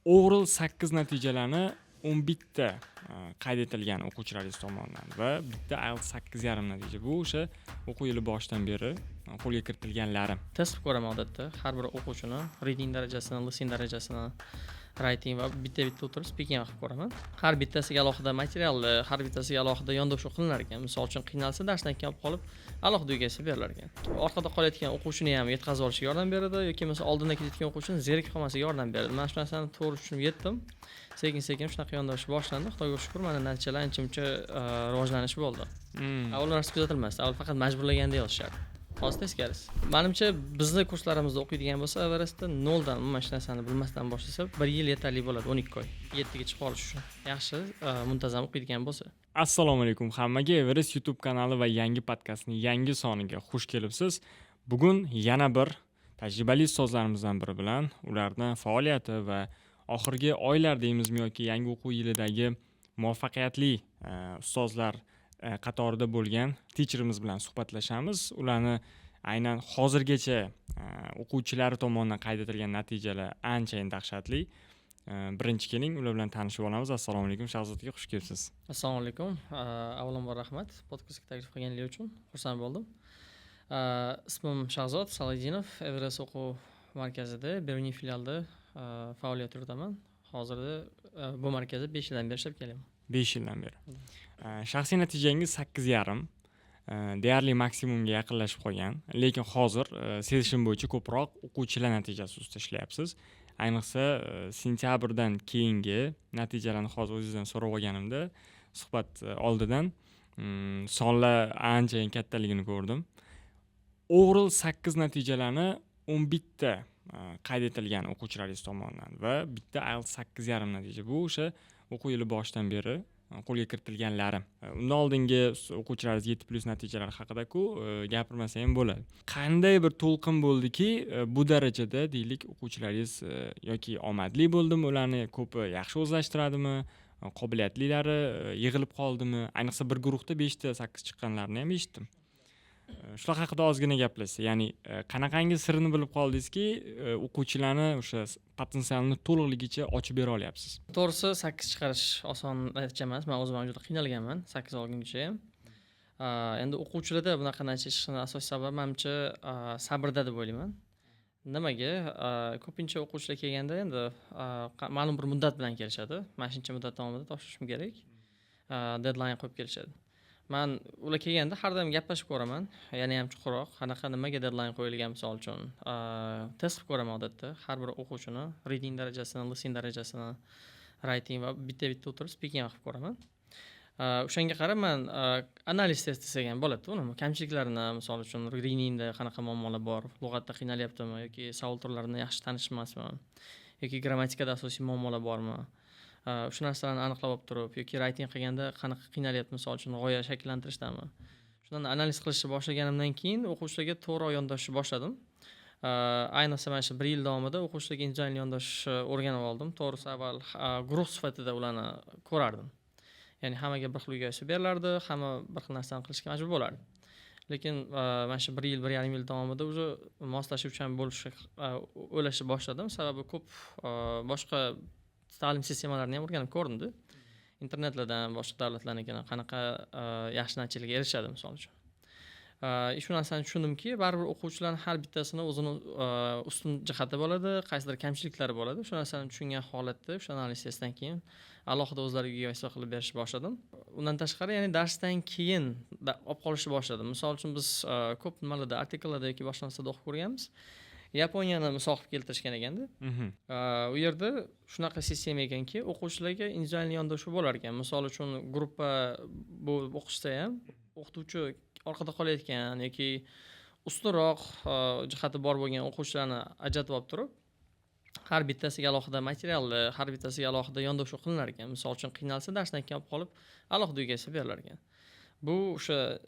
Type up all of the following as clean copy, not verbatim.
Overall 8 natijalarni 11 ta qayd etilgan o'quvchilaringiz tomonidan va bitta IELTS 8,5 natija. Bu o'sha o'quv yili boshidan beri qo'lga kiritilganlari. Test qilib ko'raman odatda har bir o'quvchini reading darajasini, listening darajasini, writing va bitta bitta o'tirib speaking ham qilib ko'raman. Har bittasiga alohida materialni, har bittasiga alohida yondashuv qilinar ekan. Misol uchun, qiynalsa, darsdan keyin olib qolib, alohida uyga berilar ekan. Orqada qolayotgan o'quvchini ham yetkazib olishiga yordam beradi yoki bo'lmasa oldinda ketayotgan o'quvchini zerikib qolmasligiga yordam beradi. Man shu narsani to'g'ri tushunib yetdim. Sekin sekin shunaqa yondashuv boshlandi. Xudoga shukur, mana natijalar ancha muncha rivojlanish bo'ldi. Avval u narsa kuzatilmasdi. Avval faqat majburlaganda yozishardi. Hozir teskarisi. Manimcha, bizni kurslarimizda o'qiydigan bo'lsa, Everestda noldan, umuman hech narsani bilmasdan boshlasa, bir yil yetarli bo'ladi, 12 oy 7ga chiqib olish uchun, yaxshi muntazam o'qiydigan bo'lsa. Assalomu alaykum hammaga. Everest YouTube kanali va yangi podkastning yangi soniga xush kelibsiz. Bugun yana bir tajribali ustozlarimizdan biri bilan ularni faoliyati va oxirgi oylar deymizmi yoki yangi o'quv yilidagi muvaffaqiyatli ustozlar qatorida bo'lgan teacherimiz bilan suhbatlashamiz. Ularni aynan hozirgacha o'quvchilari tomonidan qayd etilgan natijalar anchayin dahshatli. Birinchi keling, ular bilan tanishib olamiz. Assalomu alaykum, Shahzod aka, xush kelibsiz. Assalomu alaykum. Avvalambor rahmat podkastga taklif qilganlik uchun, xursand bo'ldim. Ismim Shahzod Salaidinov, Everest o'quv markazida Beruniy filialida faoliyat yuritaman. Hozirda bu markazda 5 yildan beri ishlab kelyapman. 5 yildan beri. Shaxsiy natijangiz 8,5, deyarli maksimumga yaqinlashib qolgan, lekin hozir sezishim bo'yicha ko'proq o'quvchilar natijasi ustida ishlayapsiz. Ayniqsa sentyabrdan keyingi natijalarni hozir o'zingizdan so'rab olganimda suhbat oldidan sonlar anchayin kattaligini ko'rdim. Overall 8 natijalarni 11 ta qayd etilgan o'quvchilaringiz tomonidan va bitta IELTS 8,5 natija. Bu o'sha o'quv yili boshidan beri qo'lga kiritilganlari. Undan oldingi o'quvchilaringiz 7+ natijalari haqida-ku gapirmasa ham bo'ladi. Qanday bir to'lqin bo'ldiki, bu darajada, deylik, o'quvchilaringiz yoki omadli bo'ldimi, ularni ko'pi yaxshi o'zlashtiradimi, qobiliyatlilari yig'ilib qoldimi? Ayniqsa bir guruhda beshta 8 chiqqanlarini ham eshitdim. Shular haqida ozgina gaplashsak, ya'ni qanaqangi sirni bilib qoldingizki, o'quvchilarni o'sha potensialini to'liqligicha ochib bera olyapsiz? To'g'risi, 8 chiqarish oson natija emas. Man o'zim ham juda qiynalganman 8 olguncha ham. Endi o'quvchilarda bunaqa natija chiqishini asosiy sababi, manimcha, sabrda deb o'ylayman. Nimaga? Ko'pincha o'quvchilar kelganda endi ma'lum bir muddat bilan kelishadi. Mana shuncha muddat davomida topshirishim kerak, deadline qo'yib kelishadi. Man ular kelganda har doim gaplashib ko'raman, yana ham chuqurroq, qanaqa, nimaga deadline qo'yilgan. Misol uchun, test qilib ko'raman odatda har bir o'quvchini reading darajasini, listening darajasini, writing va bitta bitta o'tirib speaking ham qilib ko'raman. O'shanga qarab man analiz test desak ham bo'ladida uni, kamchiliklarini. Misol uchun, readingda qanaqa muammolar bor, lug'atda qiynalyaptimi yoki savol turlarini yaxshi tanish emasmi yoki grammatikada asosiy muammolar bormi, shu narsalarni aniqlab olib turib yoki writing qilganda qanaqa qiynalyapti, misol uchun, g'oya shakllantirishdami, shundan analiz qilishni boshlaganimdan keyin o'quvchilarga to'g'ri yondashishni boshladim. Ayniqsa mana shu bir yil davomida o'quvchilarga individual yondashishni o'rganib oldim. To'g'risi, avval guruh sifatida ularni ko'rardim, ya'ni hammaga bir xil uyga berilardi, hamma bir xil narsani qilishga majbur bo'lardi. Lekin mana shu bir yil, 1,5 yil davomida уже moslashuvchan bo'lishni o'ylashni boshladim. Sababi ko'p boshqa ta'lim sistemalarini ham o'rganib ko'rdimda, internetlardan, boshqa davlatlarnikini, qanaqa yaxshi natijalarga erishadi, misol uchun. Shu narsani tushundimki, baribir o'quvchilarni har bittasini o'zini ustun jihati bo'ladi, qaysidir kamchiliklari bo'ladi. Shu narsani tushungan holatda o'sha analiz testdan keyin alohida o'zlariga uyga qilib berishni boshladim. Undan tashqari, ya'ni darsdan keyin olib qolishni boshladim. Misol uchun, biz ko'p nimalarda, artikllarda yoki boshqa narsalarda o'qib ko'rganmiz, Yaponiyani misol qilib keltirishgan ekanda. U yerda shunaqa sistema ekanki, o'quvchilarga individuальный yondashuv bo'lar ekan. Misol uchun, gruppa bo'lib o'qishsa ham, o'qituvchi orqada qolayotgan yoki ustunroq jihati bor bo'lgan o'quvchilarni ajratib olib turib, har bittasiga alohida materialni, har bittasiga alohida yondashuv qilinar ekan. Misol uchun, qiynalsa, darsdan keyin olib qolib, alohida uyga berilar ekan. Bu o'sha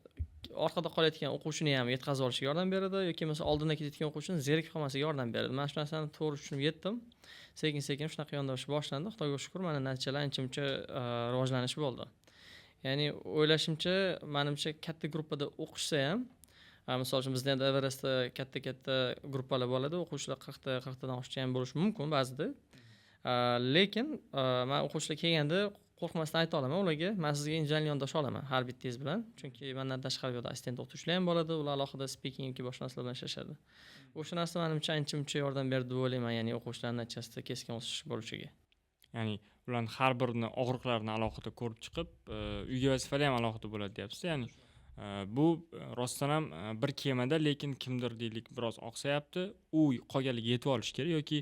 orqada qolayotgan o'quvchini ham yetkazib olishiga yordam beradi yoki bo'lmasa oldinda ketayotgan o'quvchini zerikib qolmasligiga yordam beradi. Man shu narsani to'g'ri tushunib yetdim. Sekin sekin shunaqa yondashuv boshlandi. Xudoga shukur, mana natijalar ancha muncha rivojlanish bo'ldi. Ya'ni o'ylashimcha, manimcha, katta gruppada o'qishsa ham, misol uchun, bizda endi Everestda katta katta gruppalar bo'ladi, o'quvchilar 40 ta, 40 tadan oshiqcha ham bo'lishi mumkin ba'zida. Lekin man o'quvchilar kelganda qo'rqmasdan ayta olaman ularga: man sizga individual yondasha olaman har bittangiz bilan, chunki mandan tashqari bu yoqda assistent o'qituvchilar ham bo'ladi, ular alohida speaking yoki boshqa narsalar bilan ishlashadi. O'sha narsa manimcha ancha muncha yordam berdi deb o'ylayman, ya'ni o'quvchilarni natijasida keskin o'sish bo'lishiga. Ya'ni ularni har birini og'riqlarini alohida ko'rib chiqib, uyga vazifalar ham alohida bo'ladi deyapsiz. Ya'ni bu rostdan ham bir kemada, lekin kimdir, deylik, biroz oqsayapti, u qolganlarga yetib olishi kerak yoki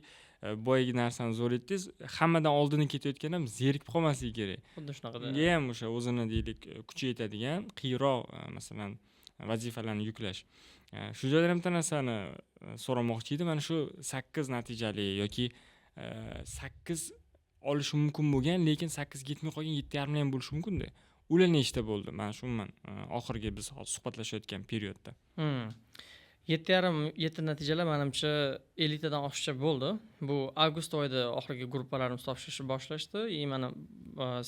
boyagi narsani zo'r aytdingiz, hammadan oldini ketayotgan ham zerikib qolmasligi kerak. Xuddi shunaqada. Unga ham o'sha o'zini, deylik, kuchi yetadigan qiyinroq, masalan, vazifalarni yuklash. Shu joyda ham bitta narsani so'ramoqchi edim. Mana shu 8 natijali yoki 8 olishi mumkin bo'lgan, lekin 8ga yetmay qolgan, 7,5 ham bo'lishi mumkinda. Ular nechta bo'ldi mana shu umuman oxirgi biz hozir suhbatlashayotgan periodda? 7,5, 7 natijalar manimcha 50 tadan oshiqcha bo'ldi. Bu avgust oyida oxirgi gruppalarimiz topshirishni boshlashdi и mana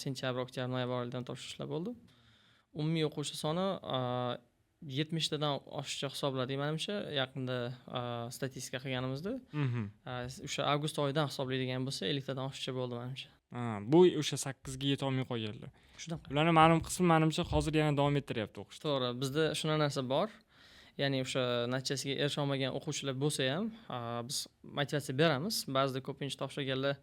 sentyabr, oktyabr, noyabr oylarida ham topshirishlar bo'ldi. Umumiy o'quvchi soni 70 tadan oshiqcha hisobladik manimcha, yaqinda statistika qilganimizda. O'sha avgust oyidan hisoblaydigan bo'lsa, 50 tadan oshiqcha bo'ldi manimcha. Ha, bu o'sha 8ga yetolmay qolganlar. Shunaqa. Ularni ma'lum qismi manimcha hozir yana davom ettiryapti o'qishni. To'g'ri, bizda shunaqa narsa bor, ya'ni o'sha natijasiga erisha olmagan o'quvchilar bo'lsa ham, biz motivatsiya beramiz. Ba'zida ko'pincha topshirganlar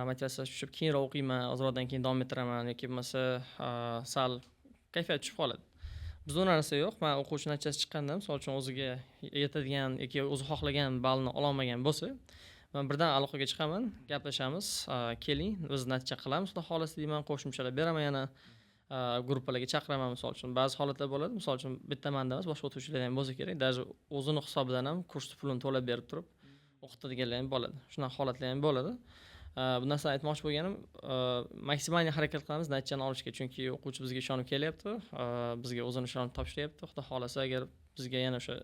motivatsiyasi tushib, keyinroq o'qiyman, ozroqdan keyin davom ettiraman yoki bo'lmasa sal kayfiyati tushib qoladi. Bizda u narsa yo'q. Man o'quvchi natijasi chiqqanda, misol uchun, o'ziga yetadigan yoki o'zi xohlagan ballni ololmagan bo'lsa, man birdan aloqaga chiqaman, gaplashamiz: keling, biz natija qilamiz, xudo xohlasa, deyman, qo'shimchalar beraman, yana gruppalarga chaqiraman. Misol uchun, ba'zi holatlar bo'ladi, misol uchun, bitta manda emas, boshqa o'qituvchilarda ham bo'lsa kerak, даже o'zini hisobidan ham kurs pulini to'lab berib turib o'qitadiganlar ham bo'ladi, shunaqa holatlar ham bo'ladi. Bu narsani aytmoqchi bo'lganim, максимальный harakat qilamiz natijani olishga, chunki o'quvchi bizga ishonib kelyapti, bizga o'zini ishonib topshiryapti. Xudo xohlasa, agar bizga yana o'sha,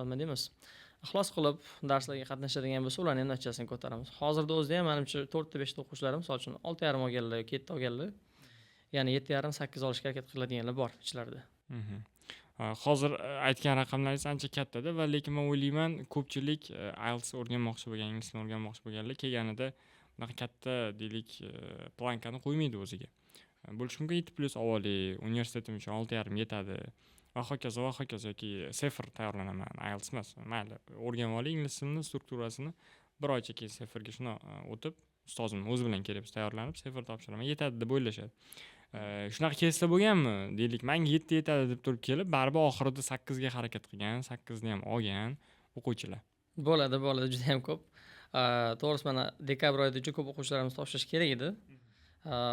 nima deymiz, ixlos qilib darslarga qatnashadigan bo'lsa, ularni ham natijasini ko'taramiz. Hozirda o'zida ham manimcha to'rtta, beshta o'quvchilarim, misol uchun, 6,5 olganlar yoki 7 olganlar, ya'ni 7,5, 8 olishga harakat qiladiganlar bor ichlarida. Hozir aytgan raqamlaringiz ancha kattada va lekin man o'ylayman, ko'pchilik IELTS o'rganmoqchi bo'lgan, ingliz tilini o'rganmoqchi bo'lganlar kelganida bunaqa katta, deylik, планка ni qo'ymaydi o'ziga. Bo'lishi mumkin, 7+ olib, universitetim uchun 6,5 yetadi va hokazo va hokazo yoki CEFR tayyorlanaman, IELTS emas, mayli, o'rganib olay ingliz tilini strukturasini, bir oycha keyin CEFRga shundoq o'tib, ustozim o'zi bilan kerak bo'lsa tayyorlanib, CEFR topshiraman, yetadi deb o'ylashadi. Shunaqa keyslar bo'lganmi? Deylik, manga 7 yetadi deb turib kelib, baribir oxirida 8ga harakat qilgan, 8ni ham olgan o'quvchilar. Bo'ladi, bo'ladi, juda yam ko'p. To'g'risi, mana dekabr oyida juda ko'p o'quvchilarimiz topshirishi kerak edi.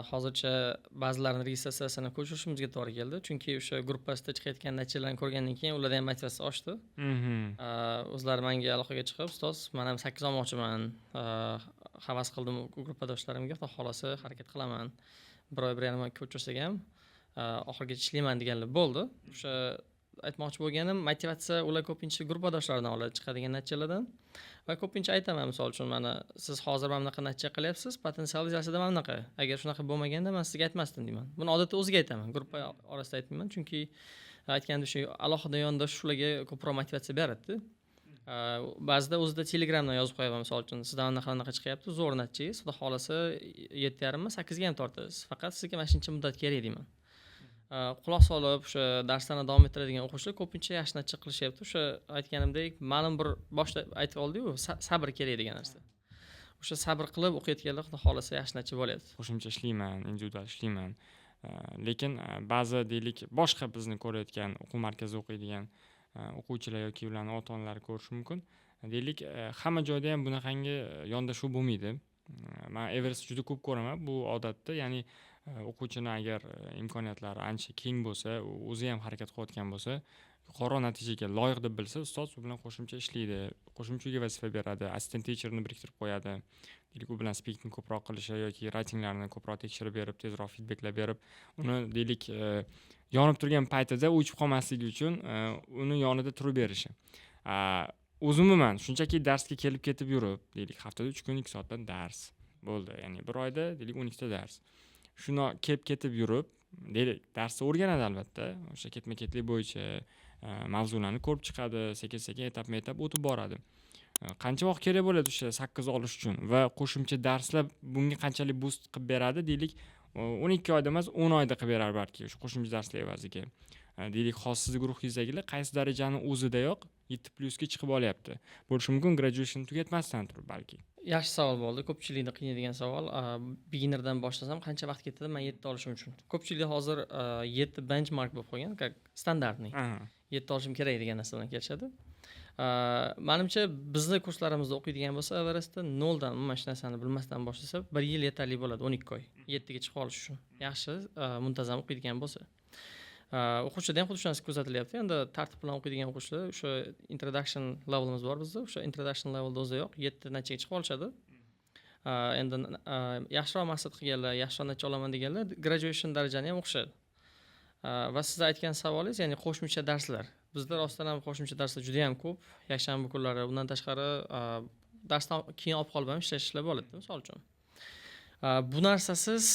Hozircha ba'zilarini registratsiyasini ko'chirishimizga to'g'ri keldi, chunki o'sha gruppasida chiqayotgan natijalarni ko'rgandan keyin ularda ham motivatsiya oshdi. O'zlari manga aloqaga chiqib: ustoz, man ham 8 olmoqchiman, havas qildim gruppadoshlarimga, xudo xohlasa harakat qilaman, bir oy, 1,5 oy ko'chirsak ham oxirigacha ishlayman, deganlar bo'ldi. O'sha aytmoqchi bo'lganim, motivatsiya ular ko'pincha gruppadoshlaridan oladi, chiqadigan natijalardan. Va ko'pincha aytaman, misol uchun, mana siz hozir mana bunaqa natija qilyapsiz, potensialingiz aslida mana bunaqa, agar shunaqa bo'lmaganda man sizga aytmasdim, deyman. Buni odatda o'ziga aytaman, gruppa orasida aytmayman, chunki aytganimdek, shu alohida yondashish ularga ko'proq motivatsiya beradida. Ba'zida o'zida Telegramdan yozib qo'yaman, misol uchun, sizdan anaqa anaqa chiqyapti, zo'r natijangiz, xudo xohlasa 7,5mi, 8ga ham tortasiz, faqat sizga mana shuncha muddat kerak, deyman. Quloq solib o'sha darslarni davom ettiradigan o'quvchilar ko'pincha yaxshi natija qilishyapti. O'sha aytganimdek, ma'lum bir boshida aytib oldiyu, sabr kerak degan narsa, o'sha sabr qilib o'qiyotganlar, xudo xohlasa, yaxshi natija bo'lyapti. Qo'shimcha ishlayman, individual ishlayman, lekin ba'zi, deylik, boshqa bizni ko'rayotgan o'quv markazida o'qiydigan o'quvchilar yoki ularni ota onalari ko'rishi mumkin, deylik, hamma joyda ham bunaqangi yondashuv bo'lmaydi. Man Everest juda ko'p ko'raman bu odatda, ya'ni o'quvchini agar imkoniyatlari ancha keng bo'lsa, u o'zi ham harakat qilayotgan bo'lsa, yuqoriroq natijaga loyiq deb bilsa, ustoz u bilan qo'shimcha ishlaydi, qo'shimcha uyga vazifa beradi, assistent teacherni biriktirib qo'yadi, deylik, u bilan speaking ko'proq qilishi yoki writinglarni ko'proq tekshirib berib, tezroq feedbacklar berib, uni, deylik, yonib turgan paytida o'chib qolmasligi uchun uni yonida turib berishi. O'zi umuman shunchaki darsga kelib ketib yurib, deylik, haftada 3 kun 2 soatdan dars bo'ldi, ya'ni bir oyda, deylik, 12 ta dars, shuni kelib ketib yurib, deylik, darsni o'rganadi, albatta, o'sha ketma ketlik bo'yicha mavzularni ko'rib chiqadi, sekin sekin etapma etap o'tib boradi. Qancha vaqt kerak bo'ladi o'sha 8 olish uchun va qo'shimcha darslar bunga qanchalik boost qilib beradi? Deylik, 12 oyda emas, 10 oyda qilib berar balki o'sha qo'shimcha darslar evaziga. Deylik, hozir sizni guruhingizdagilar qaysi darajani o'zidayoq 7+ga chiqib olyapti? Bo'lishi mumkin, graduation tugatmasdan turib balki. Yaxshi savol bo'ldi, ko'pchilikni qiynaydigan savol. Beginnerdan boshlasam, qancha vaqt ketadi man 7 olishim uchun? Ko'pchilikda hozir 7 benchmark bo'lib qolgan, как стандартный, 7 olishim kerak degan narsa bilan kelishadi. Manimcha, bizni kurslarimizda o'qiydigan bo'lsa, Everestda noldan, umuman hech narsani bilmasdan boshlasa, bir yil yetarli bo'ladi, 12 oy 7ga chiqib olish uchun, yaxshi muntazam o'qiydigan bo'lsa. O'quvchilarda ham xuddi shu narsa kuzatilyapti. Endi tartib bilan o'qiydigan o'quvchilar, o'sha introduction levelimiz bor bizda, o'sha introduction levelda o'ziyoq 7 nechaga chiqib olishadi. Endi yaxshiroq maqsad qilganlar, yaxshiroq natija olaman deganlar graduation darajani ham o'qishadi. Va siz aytgan savolingiz, ya'ni qo'shimcha darslar, bizda rostdan ham qo'shimcha darslar juda yam ko'p yakshanba kunlari. Undan tashqari, darsdan keyin olib qolib ham ishlashlar bo'ladi, misol uchun. Bu narsasiz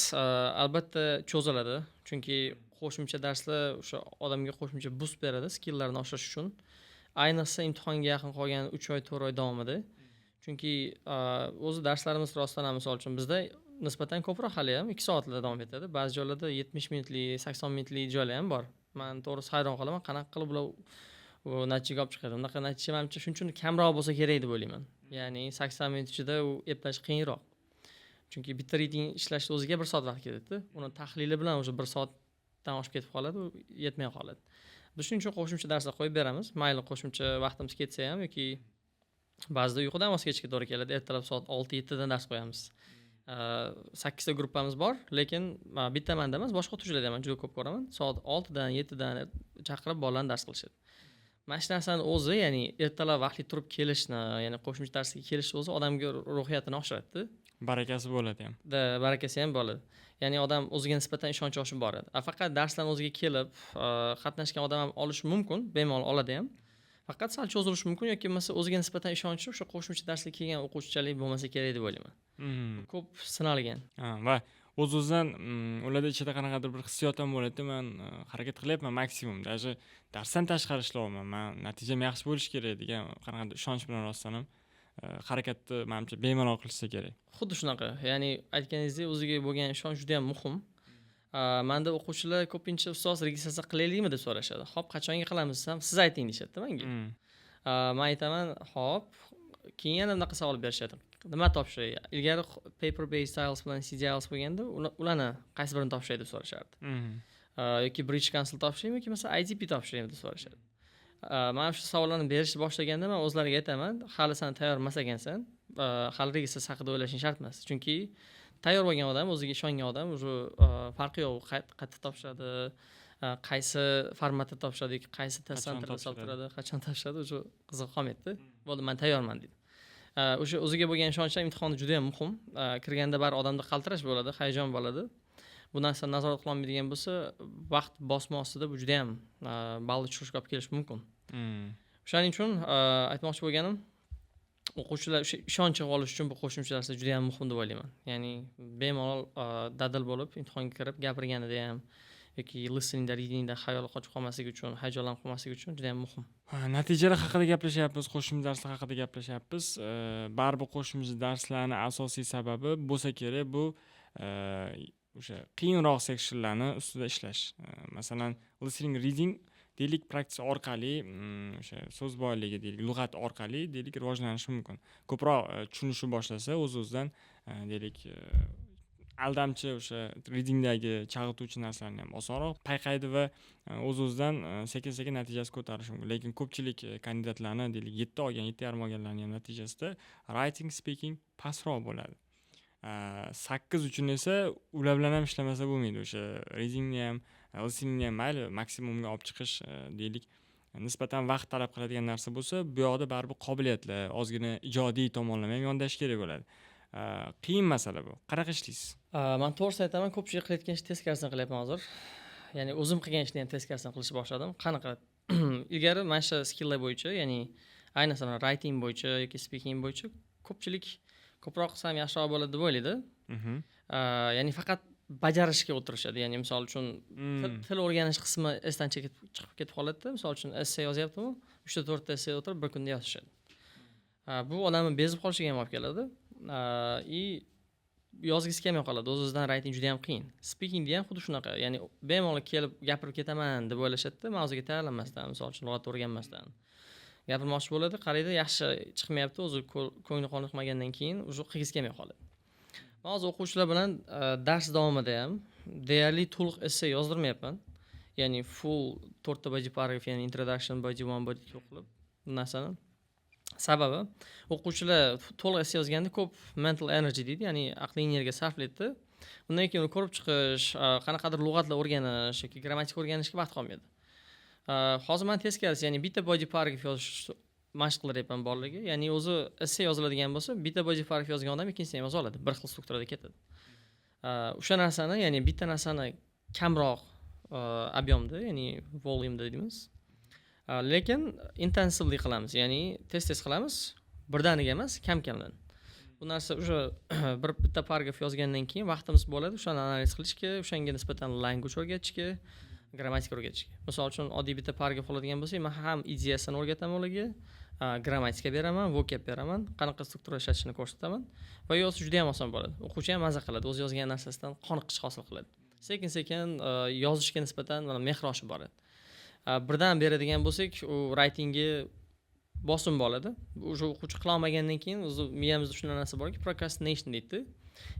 albatta cho'ziladi, chunki qo'shimcha darslar o'sha odamga qo'shimcha boost beradi skilllarni oshirish uchun, ayniqsa imtihonga yaqin qolgan 3 oy, 4 oy davomida. Chunki o'zi darslarimiz rostdan ham, misol uchun, bizda nisbatan ko'proq haliyam 2 soatlar davom etadi. Ba'zi joylarda 70 minutli, 80 minutli joylar ham bor. Man to'g'risi hayron qolaman, qanaqa qilib ular u natijaga olib chiqadi unaqa natija. Manimcha, shuning uchun kamroq bo'lsa kerak deb o'ylayman. Ya'ni 80 minut ichida u eplash qiyinroq, chunki bitta reading ishlashni o'ziga bir soat vaqt ketadida, uni tahlili bilan уже bir soatdan oshib ketib qoladi, u yetmay qoladi. Biz shuning uchun qo'shimcha darslar qo'yib beramiz, mayli, qo'shimcha vaqtimiz ketsa ham yoki ba'zida uyqudan voz kechishga to'g'ri keladi. Ertalab soat 6-7dan dars qo'yamiz. Sakkizta gruppamiz bor, lekin bitta manda emas, boshqa o'qituvchilarda ham juda ko'p ko'raman, soat 6dan, 7dan chaqirib bolalarni dars qilishadi. Mana shu narsani o'zi, ya'ni ertalab vaqtli turib kelishni, ya'ni qo'shimcha darsga kelishni o'zi odamga ruhiyatini oshiradida. Barakasi bo'ladi ham. Да, barakasi ham bo'ladi. Ya'ni odam o'ziga nisbatan ishonchi oshib boradi. A faqat darslarni o'ziga kelib qatnashgan odam ham olishi mumkin, bemalol oladi ham, faqat sal cho'zilishi mumkin yoki bo'lmasa o'ziga nisbatan ishonchi o'sha qo'shimcha darsga kelgan o'quvchichalik bo'lmasa kerak deb o'ylayman. Ko'p sinalgan. Ha, va o'z o'zidan ularda ichida qanaqadir bir hissiyot ham bo'ladida, man harakat qilyapman maksimum, даже darsdan tashqari ishlayapman, man natijam yaxshi bo'lishi kerak degan qanaqadir ishonch bilan rostdan ham harakatni, manimcha, bemalol qilishsa kerak. Xuddi shunaqa, ya'ni aytganingizdek, o'ziga bo'lgan ishonch juda yam muhim. Manda o'quvchilar ko'pincha "Ustoz, registratsiya qilaylikmi?" deb so'rashadi. "Ho'p, qachonga qilamiz?" desam, "Siz ayting", deyishadida manga. Man aytaman, "Ho'p." Keyin yana bunaqa savol berishadi: "Nima topshiray?" Ilgari paper based IELTS bilan CD IELTS bo'lganda, ularni qaysi birini topshiray deb so'rashardi. Yoki British Council topshiraymi yoki masalan IDP topshiraymi deb so'rashadi. Man shu savollarni berishni boshlaganda, man o'zlariga aytaman: "Hali san tayyor emas ekansan, hali registratsiya haqida o'ylashing shart emas". Chunki tayyor bo'lgan odam, o'ziga ishongan odam уже farqi yo'q, qayerda topshiradi, qaysi formatda topshiradi yoki qaysi test Qachon centerda topshiradi. topshiradi, qachon topshiradi, уже qiziq qolmaydida. "Bo'ldi, man tayyorman", deydi. O'sha o'ziga bo'lgan ishonch ham imtihonda juda yam muhim. Kirganda baribir odamda qaltirash bo'ladi, hayajon bo'ladi. Bu narsani nazorat qilolmaydigan bo'lsa, vaqt bosimi ostida bu juda yam balli tushirishga olib kelishi mumkin. O'shaning uchun aytmoqchi bo'lganim, o'quvchilar o'sha ishonch olish uchun bu qo'shimcha darslar juda yam muhim deb o'ylayman. Ya'ni bemalol dadil bo'lib imtihonga kirib gapirganida ham yoki listeningda, readingda xayoli qochib qolmasligi uchun, hayajonlanib qolmasligi uchun juda yam muhim. Ha, natijalar haqida gaplashyapmiz, qo'shimcha darslar haqida gaplashyapmiz. Baribir qo'shimcha darslarni asosiy sababi bo'lsa kerak bu o'sha qiyinroq sectionlarni ustida ishlash. Masalan, listening, reading, deylik, practice orqali, o'sha so'z boyligi, deylik, lug'at orqali, deylik, rivojlanishi mumkin. Ko'proq tushunishni boshlasa, o'z o'zidan deylik, aldamchi o'sha readingdagi chalg'ituvchi narsalarni ham osonroq payqaydi va o'z o'zidan sekin sekin natijasi ko'tarilishi mumkin. Lekin ko'pchilik kandidatlarni, deylik, 7 olgan, 7,5 olganlarni ham natijasida writing, speaking pastroq bo'ladi. 8 uchun esa ular bilan ham ishlamasa bo'lmaydi. O'sha readingni ham, listeningni ham, mayli, maksimumga olib chiqish, deylik, nisbatan vaqt talab qiladigan narsa bo'lsa, bu yoqda baribir qobiliyatlar, ozgina ijodiy tomonlama ham yondashish kerak bo'ladi. Qiyin masala bu. Qanaqa ishlaysiz? Man to'g'risini aytaman, ko'pchilik qilayotgan ishni teskarisini qilyapman hozir. Ya'ni o'zim qilgan ishni ham teskarisini qilishni boshladim. Qanaqa? Ilgari mana shu skilllar bo'yicha, ya'ni ayniqsa mana writing bo'yicha yoki speaking bo'yicha ko'pchilik ko'proq qilsam yaxshiroq bo'ladi deb o'ylaydi. Ya'ni faqat bajarishga o'tirishadi. Ya'ni misol uchun til o'rganish qismi esdan chiqib ketib qoladida. Misol uchun, esse yozyaptimi, uchta, to'rtta esse o'tirib bir kunda yozishadi. Bu odamni bezib qolishiga ham olib keladi и yozgisi kelmay qoladi o'z o'zidan. Writing juda yam qiyin. Speakingda ham xuddi shunaqa, ya'ni bemalol kelib gapirib ketaman deb o'ylashadida, mavzuga tayyorlanmasdan, misol uchun, lug'at o'rganmasdan gapirmoqchi bo'ladi. Qaraydi, yaxshi chiqmayapti, o'zi ko'ngli qoniqmagandan keyin уже qilgisi kelmay qoladi. Man hozir o'quvchilar bilan dars davomida ham deyarli to'liq esse yozdirmayapman, ya'ni full to'rtta body paragraph, ya'ni introduction, body one, body two qilib. Bu narsani sababi, o'quvchilar to'liq esse yozganda ko'p mental energy deydi, ya'ni aqliy energiya sarflaydida. Undan keyin uni ko'rib chiqish, qanaqadir lug'atlar o'rganish yoki grammatika o'rganishga vaqt qolmaydi. Hozir man teskarisi, ya'ni bitta body paragraph yozish mashq qilyapman bolalarga. Ya'ni o'zi esse yoziladigan bo'lsa, bitta body paragraph yozgan odam ikkinchisini ham yoza oladi, bir xil strukturada ketadi. O'sha narsani, ya'ni bitta narsani kamroq объем da, ya'ni volume deymiz, lekin intensivli qilamiz, ya'ni tez tez qilamiz, birdaniga emas, kam kamdan. Bu narsa o'sha bir bitta paragraf yozgandan keyin vaqtimiz bo'ladi o'shani analiz qilishga, o'shanga nisbatan language o'rgatishga, grammatika o'rgatishga. Misol uchun, oddiy bitta paragraf oladigan bo'lsak, man ham ideyasini o'rgataman ularga, grammatika beraman, vocab beraman, qanaqa struktura ishlatishini ko'rsataman va yozish juda yam oson bo'ladi. O'quvchi ham maza qiladi, o'zi yozgan narsasidan qoniqish hosil qiladi. Sekin sekin yozishga nisbatan mana mehr oshib boradi. Birdan beradigan bo'lsak, u writingga bosim bo'ladi. Уже o'quvchi qilolmagandan keyin o'zi miyamizda shunday narsa borki, procrastination deydida,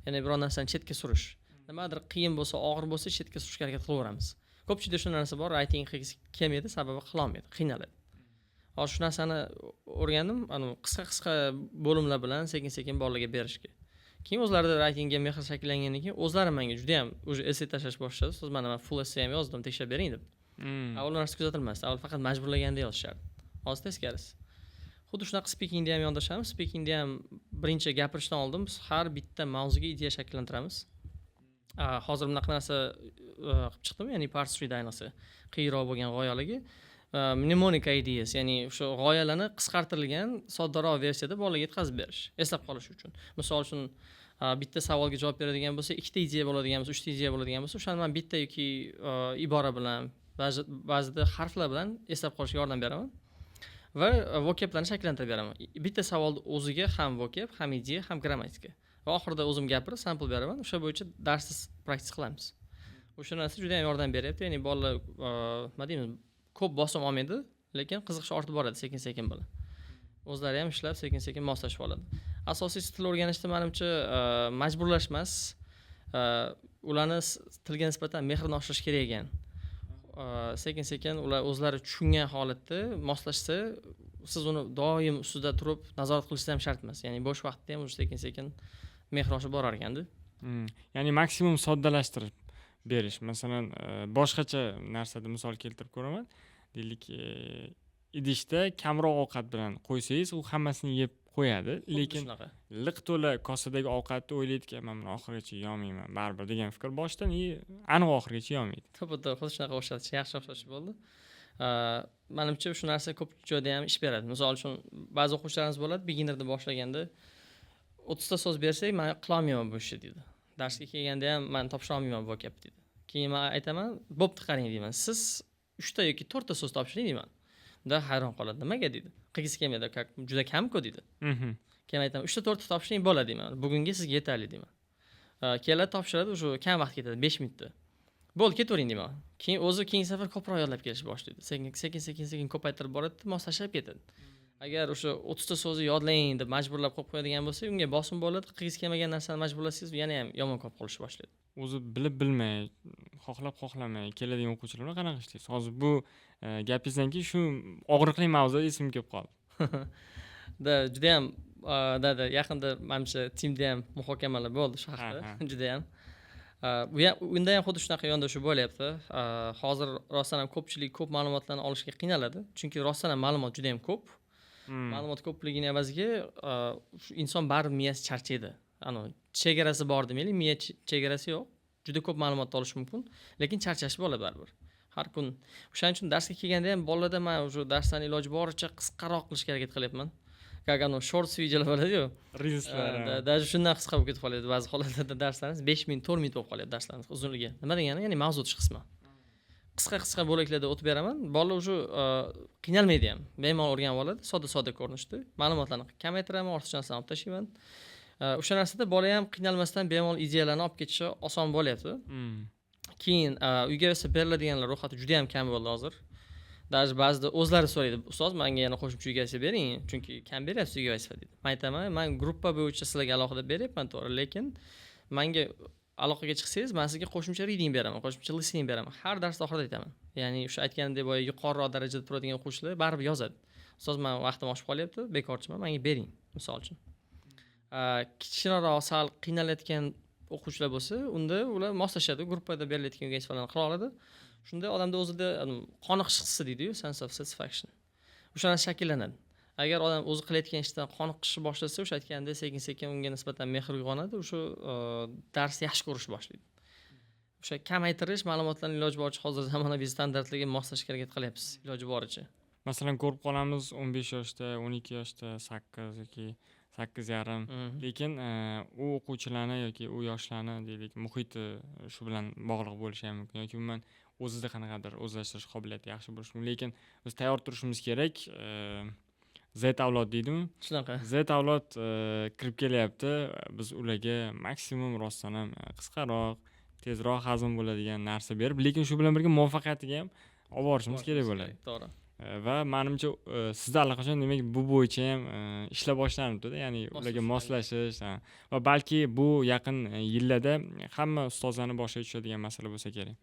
ya'ni biror narsani chetga surish. Nimadir qiyin bo'lsa, og'ir bo'lsa, chetga surishga harakat qilaveramiz. Ko'pchilikda shunday narsa bor, writing qilgisi kelmaydi, sababi qilolmaydi, qiynaladi. Hozir shu narsani o'rgandim, anavi qisqa qisqa bo'limlar bilan sekin sekin bolalarga berishga. Keyin o'zlarida writingga mehr shakllangandan keyin o'zlari menga judayam уже esse tashlash boshladi. Siz, mana, man full esse ham yozdim, tekshirib bering deb. Avval u narsa kuzatilmasdi, avval faqat majburlaganda yozishardi, hozir teskarisi. Xuddi shunaqa speakingda ham yondashamiz. Speakingda ham birinchi gapirishdan oldin biz har bitta mavzuga ideya shakllantiramiz. Hozir bunaqa narsa qilib chiqdim, ya'ni part threeda ayniqsa qiyinroq bo'lgan g'oyalarga mnemonic ideas, ya'ni o'sha g'oyalarni qisqartirilgan, soddaroq versiyada bolaga yetkazib berish, eslab qolish uchun. Misol uchun, bitta savolga javob beradigan bo'lsa, ikkita ideya bo'ladigan bo'lsa, uchta ideya bo'ladigan bo'lsa, o'shani man bitta yoki ibora bilan, ba'zida harflar bilan eslab qolishga yordam beraman va vocablarni shakllantirib beraman. Bitta savolni o'ziga ham vocab, ham ideya, ham grammatika va oxirida o'zim gapirib sample beraman. O'sha bo'yicha darsni practice qilamiz. O'sha narsa juda yam yordam beryapti, ya'ni bolalar, nima deymiz, ko'p bosim olmaydi, lekin qiziqishi ortib boradi sekin sekin bilan. O'zlari ham ishlab, sekin sekin moslashib oladi. Asosiysi, til o'rganishda, manimcha, majburlash emas, ularni tilga nisbatan mehrini oshirish kerak ekan. Sekin sekin ular o'zlari tushungan holatda moslashsa, siz uni doim ustida turib nazorat qilishingiz ham shart emas, ya'ni bo'sh vaqtda ham уже sekin sekin mehr oshib borar ekanda. Ya'ni maksimum soddalashtirib berish. Masalan, boshqacha narsada misol keltirib ko'raman. Deylik, idishda kamroq ovqat bilan qo'ysangiz, u hammasini yeb qo'yadi, Xuddi lekin shunaqa. liq to'la kosadagi ovqatni o'ylaydiki, man buni oxirigacha yeyolmayman baribir degan fikr boshidan и aniq oxirigacha yeyolmaydi. To'ppa to'g'ri, xuddi shunaqa o'xshatish, yaxshi o'xshatish bo'ldi. Manimcha, shu narsa ko'p joyda ham ish beradi. Misol uchun, ba'zi o'quvchilarimiz bo'ladi, beginnerda boshlaganda 30 ta so'z bersak, man qilolmayman bu ishni deydi. Darsga kelganda ham man topshira olmayman vocab deydi. Keyin man aytaman, bo'pti, qarang deyman, siz uchta yoki to'rtta so'z topshiring deyman. Unda hayron qoladi, nimaga deydi, qilgisi kelmaydi, как juda kamku deydi. Keyin aytaman, uchta to'rtta topshiring, bo'ladi deyman, bugunga sizga yetarli deyman. Keladi, topshiradi, уже kam vaqt ketadi, 5 minutda bo'ldi, ketavering deyman. Keyin o'zi keyingi safar ko'proq yodlab kelishni boshlaydi, sekin sekin sekin sekin ko'paytirib boradi, moslashib ketadi. Agar o'sha 30 ta so'zni yodlang deb majburlab qo'yib qo'yadigan bo'lsak, unga bosim bo'ladi. Qilgisi kelmagan narsani majburlasangiz, yana ham yomon bo'lib qolishni boshlaydi. O'zi bilib bilmay, xohlab xohlamay keladigan o'quvchilar bilan qanaqa ishlaysiz? Hozir bu gapingizdan keyin shu og'riqli mavzu esimga kelib qoldi. Да, judayam, да, yaqinda, manimcha, teamda ham muhokamalar bo'ldi shu haqida. Judayam bu ham, unda ham xuddi shunaqa yondashuv bo'lyapti. Hozir rostdan ham ko'pchilik ko'p ma'lumotlarni olishga qiynaladi, chunki rostdan ham ma'lumot juda yam ko'p. Ma'lumot ko'pligini evaziga shu inson baribir miyasi charchaydi. Anavi chegarasi bor demaylik, miya chegarasi yo'q, juda ko'p ma'lumot olish mumkin, lekin charchash bo'ladi baribir har kun. O'shaning uchun darsga kelganda ham bolalarda man уже darslarni iloji boricha qisqaroq qilishga harakat qilyapman, как anavi shorts videolar bo'ladiyu. Reelslar. Да, даже shundan qisqa bo'lib ketib qoladi ba'zi holatlarda darslarimiz, 5 minut, 4 minut bo'lib qolyapti darslarimiz uzunligi. Nima degani? Ya'ni mavzu o'tish qismi. Qisqa qisqa bo'laklarda o'tib beraman, bolalar уже qiynalmaydi ham, bemalol o'rganib oladi. Sodda sodda ko'rinishda ma'lumotlarni kamaytiraman, ortiqcha narsani olib tashlayman. O'sha narsada bola ham qiynalmasdan bemalol ideyalarni olib ketishi oson bo'lyapti. Keyin uyga esa beriladiganlar ro'yxati juda yam kam bo'ldi hozir. Даже ba'zida o'zlari so'raydi: "Ustoz, manga yana qo'shimcha uyga vazifa bering, chunki kam beryapsiz uyga vazifa", deydi. Man aytaman: "Man gruppa bo'yicha sizlarga alohida beryapman, to'g'ri, lekin manga aloqaga chiqsangiz, man sizga qo'shimcha reading beraman, qo'shimcha listening beraman". Har darsni oxirida aytaman. Ya'ni o'sha aytganimdek, boya yuqoriroq darajada turadigan o'quvchilar baribir yozadi: "Ustoz, man vaqtim oshib qolyapti, bekorchiman, manga bering", misol uchun. Kichkinaroq, sal qiynalayotgan o'quvchilar bo'lsa, unda ular moslashadi, gruppada berilayotgan vazifalarni qila oladi. Shunda odamda o'zida qoniqish hissi deydiyu, sense of satisfaction, o'sha narsa shakllanadi. Agar odam o'zi qilayotgan ishdan qoniqishni boshlasa, o'sha aytganimdek, sekin sekin unga nisbatan mehr uyg'onadi, o'sha darsni yaxshi ko'rishni boshlaydi. O'sha kamaytirish ma'lumotlarni iloji boricha hozir zamonaviy standartlarga moslashga harakat qilyapmiz iloji boricha. Masalan, ko'rib qolamiz, 15 yoshda, 12 yoshda 8 yoki 8,5. Lekin u o'quvchilarni yoki u yoshlarni, deylik, muhiti shu bilan bog'liq bo'lishi ham mumkin yoki umuman o'zida qanaqadir o'zlashtirish qobiliyati yaxshi bo'lishi mumkin. Lekin biz tayyor turishimiz kerak. Z avlod deydimi? Shunaqa. Z avlod kirib kelyapti. Biz ularga maksimum rostdan ham qisqaroq, tezroq hazm bo'ladigan narsa berib, lekin shu bilan birga muvaffaqiyatiga ham olib borishimiz kerak bo'ladi. To'g'ri. Va manimcha, sizda allaqachon, demak, bu bo'yicha ham ishlar boshlanibdida, ya'ni ularga moslashish va balki bu yaqin yillarda hamma ustozlarni boshiga tushadigan masala bo'lsa kerak.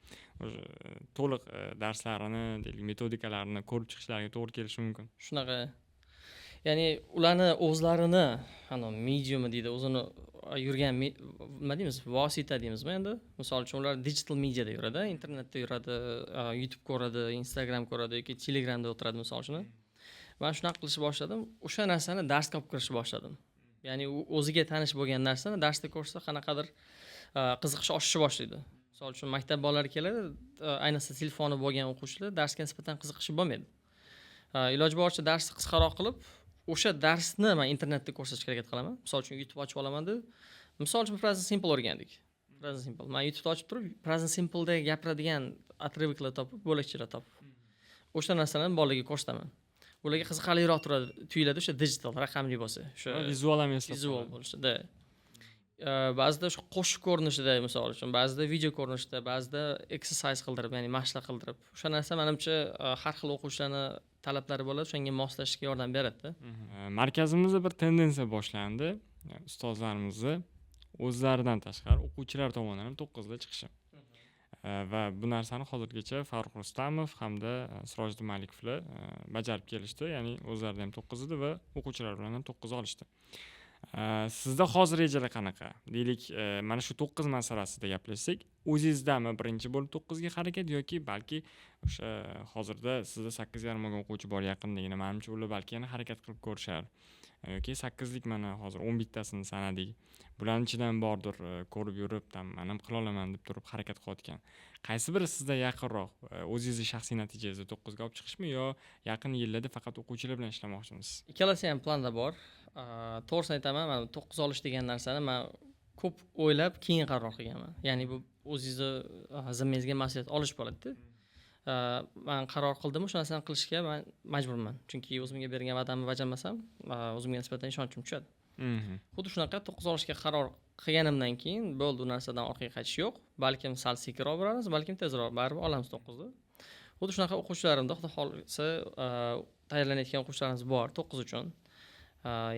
Уже to'liq darslarini, deylik, metodikalarini ko'rib chiqishlariga to'g'ri kelishi mumkin. Shunaqa, ya'ni ularni o'zlarini anavi mediumi deydi, o'zini yurgan nima deymiz, vosita deymizmi endi. Misol uchun, ular digital mediada yuradi, internetda yuradi, YouTube ko'radi, Instagram ko'radi yoki Telegramda o'tiradi, misol uchun. Man shunaqa qilishni boshladim, o'sha narsani darsga olib kirishni boshladim. Ya'ni u o'ziga tanish bo'lgan narsani darsda ko'rsa, qanaqadir qiziqishi oshishni boshlaydi. Misol uchun, maktab bolalari keladi, ayniqsa telefoni bo'lgan o'quvchilar darsga nisbatan qiziqishi bo'lmaydi. Iloji boricha darsni qisqaroq qilib, o'sha darsni man internetda ko'rsatishga harakat qilaman. Misol uchun, YouTube ochib olamanda, misol uchun, present simple o'rgandik. Present simple, man YouTubeda ochib turib, present simpleda gapiradigan отрывок lar topib, bo'lakchalar topib, o'sha narsalarni bolalarga ko'rsataman. Ularga qiziqarliroq turadi, tuyuladi o'sha digital, raqamli bo'lsa o'sha. Vizual ham eslab Vizual qoladi. bo'lishida. Ba'zida shu qo'shiq ko'rinishida, misol uchun, ba'zida video ko'rinishida, ba'zida exercise qildirib, ya'ni mashqlar qildirib. O'sha narsa, manimcha, har xil o'quvchilarni talablari bo'ladi, o'shanga moslashishga yordam beradida. Markazimizda bir tendensiya boshlandi: ustozlarimizni o'zlaridan tashqari o'quvchilar tomonidan ham to'qqizda chiqishi. Va bu narsani hozirgacha Farruh Rustamov hamda Sirojiddin Malikovlar bajarib kelishdi, ya'ni o'zlarida ham to'qqiz edi va o'quvchilar bilan ham to'qqiz olishdi. Sizda hozir rejalar qanaqa, deylik, mana shu to'qqiz masalasida gaplashsak, o'zingizdami birinchi bo'lib to'qqizga harakat yoki balki o'sha hozirda sizda 8,5 olgan o'quvchi bor yaqindagina, manimcha, ular balki yana harakat qilib ko'rishar yoki sakkizlik, mana hozir 11tasini sanadik, bularni ichidan bordir ko'rib yurib, там, man ham qila olaman deb turib harakat qilayotgan. Qaysi biri sizda yaqinroq, o'zingizni shaxsiy natijangizni to'qqizga olib chiqishmi yo yaqin yillarda faqat o'quvchilar bilan ishlamoqchimisiz? Ikkalasi ham planda bor. To'g'risini aytaman, mana to'qqiz olish degan narsani man ko'p o'ylab, keyin qaror qilganman. Ya'ni bu o'zingizni zimmangizga mas'uliyat olish bo'ladida. Man qaror qildim, o'sha narsani qilishga man majburman, chunki o'zimga bergan va'damni bajarmasam, o'zimga nisbatan ishonchim tushadi. Xuddi shunaqa, to'qqiz olishga qaror qilganimdan keyin bo'ldi, u narsadan orqaga qaytish yo'q. Balkim sal sekinroq boramiz, balkim tezroq, baribir olamiz to'qqizni. Xuddi shunaqa, o'quvchilarimda, xudo xohlasa, tayyorlanayotgan o'quvchilarimiz bor to'qqiz uchun.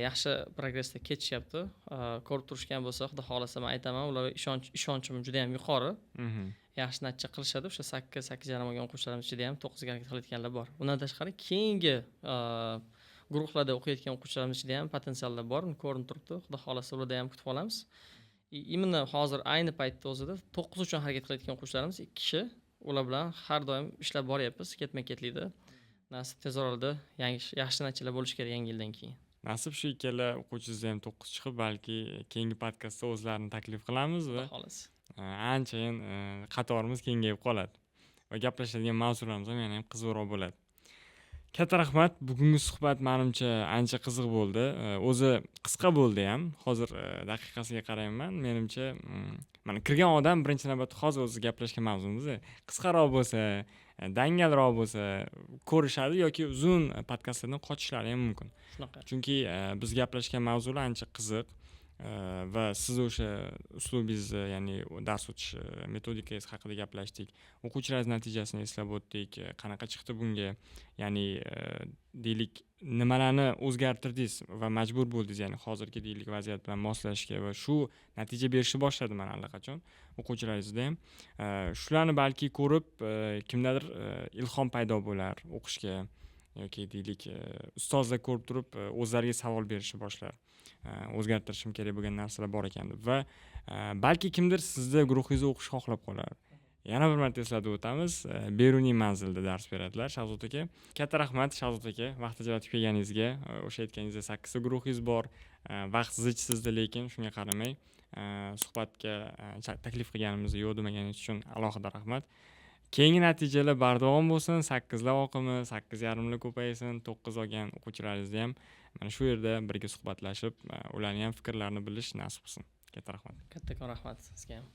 Yaxshi progressda ketishyapti. Ko'rib turishgan bo'lsa, xudo xohlasa, man aytaman, ularga ishonchim juda yam yuqori. Yaxshi natija qilishadi. O'sha 8, 8,5 olgan o'quvchilarimiz ichida ham to'qqizga harakat qilayotganlar bor. Undan tashqari, keyingi guruhlarda o'qiyotgan o'quvchilarimiz ichida ham potensiallar bor, ko'rinib turibdi. Xudo xohlasa, ularda ham kutib olamiz. Именно hozir, ayni paytda o'zida to'qqiz uchun harakat qilayotgan o'quvchilarimiz ikki kishi. Ular bilan har doim ishlab boryapmiz ketma ketlikda. Nasib, tez orada yangi, yaxshi natijalar bo'lishi kerak yangi yildan keyin. Nasib, shu ikkala o'quvchingizda ham to'qqiz chiqib, balki keyingi podkastda o'zlarini taklif qilamiz va Xudo xohlasa. Anchayin qatorimiz kengayib qoladi va gaplashadigan mavzularimiz ham yana ham qiziqroq bo'ladi. Katta rahmat. Bugungi suhbat, manimcha, ancha qiziq bo'ldi. O'zi qisqa bo'ldi ham. Hozir daqiqasiga qarayman. Menimcha, mana kirgan odam birinchi navbatda, hozir o'zi gaplashgan mavzumiz, qisqaroq bo'lsa, dangalroq bo'lsa, ko'rishadi yoki uzun podkastlardan qochishlari ham mumkin. Shunaqa. Chunki biz gaplashgan mavzular ancha qiziq va siz o'sha uslubingizni, ya'ni dars o'tish metodikangiz haqida gaplashdik, o'quvchilaringiz natijasini eslab o'tdik, qanaqa chiqdi bunga, ya'ni deylik, nimalarni o'zgartirdingiz va majbur bo'ldingiz, ya'ni hozirgi, deylik, vaziyat bilan moslashishga va shu natija berishni boshladi mana allaqachon o'quvchilaringizda ham. Shularni balki ko'rib, kimdadir ilhom paydo bo'lar o'qishga yoki, deylik, ustozlar ko'rib turib, o'zlariga savol berishni boshlar, o'zgartirishim kerak bo'lgan narsalar bor ekan deb, va balki kimdir sizni guruhingizda o'qishni xohlab qolar. Yana bir marta eslatib o'tamiz, Beruniy manzilida dars beradilar Shahzod aka. Katta rahmat, Shahzod aka, vaqt ajratib kelganingizga. O'sha aytganingizdek, sakkizta guruhingiz bor, vaqt zich sizda, lekin shunga qaramay suhbatga taklif qilganimizda yo'q demaganingiz uchun alohida rahmat. Keyingi natijalar bardavom bo'lsin, sakkizlar oqimi, 8,5lar ko'paysin, 9 olgan o'quvchilaringizni ham mana shu yerda birga suhbatlashib, ularni ham fikrlarini bilish nasib qilsin. Katta rahmat. Kattakon rahmat sizga ham.